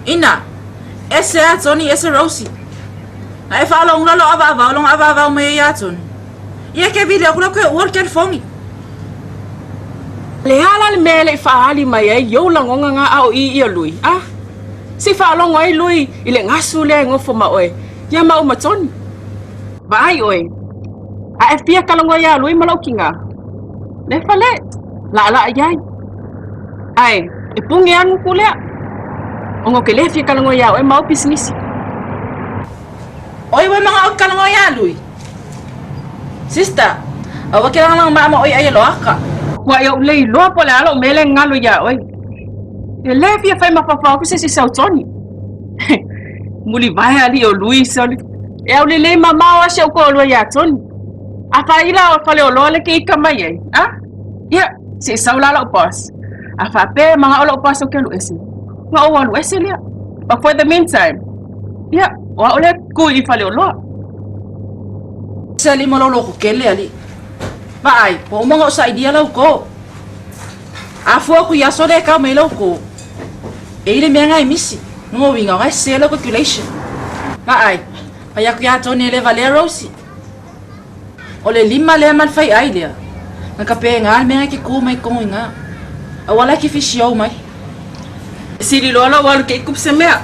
Ina, ese a Tony ese Rosie. Na e faalogoloa lou avaavao loga avaavao mai ai ia Tony. Ia ke vili aku la koe ua le kelifogi. Le a la le mea e le i faaali mai ai i ou lagoga nga a o i ia Lui, a? Se i faalogo ai Lui i le gasu lea e gofo ma oe, ia maua ma Tony. Vaai oe, a e fia kalagoa iā Lui ma lou kiga, lefa le, laalaa i ai. Ae, e puge anu ku lea, ona ou ke le fia kalagoa iā oe ma au pisinisi. Oi ua manao ke kalagoa iā Lui. Sister, aua ke lagalaga maa ma oi ai e loaka. Ua i ou le iloa po o le a lou mea lea e galo iā oe. E le fia fai mafaufau aku se isi sau Tony. Mulivae alii o Lui soli. E aulelei mamao a si ou toalua iā Tony. A faila o Faleoloa le ke ika mai ai, a? Ia, se i sau la lou boss. A faapea e manao lou boss ou ke alu ese, ona ou alu ese lea. But for the meantime, ia, o au lea ku i Faleoloa. Se alii ma lou loto kele alii. Vaai, ua uma ona ou sailia lau ko. A fua aku i aso lea e kau mai lau ko. E i le mea nga e misi, lona uiga o nga e sese lau calculation. Vaai, fai aku ia Tony e le valea Rosie. O le lima lea ma le fai ai lea, na ka pēngā le mea nga ke kū mai kongo i ngā. Aua la ke fisiou mai. Sili loa lou alu ke i kupu se mea.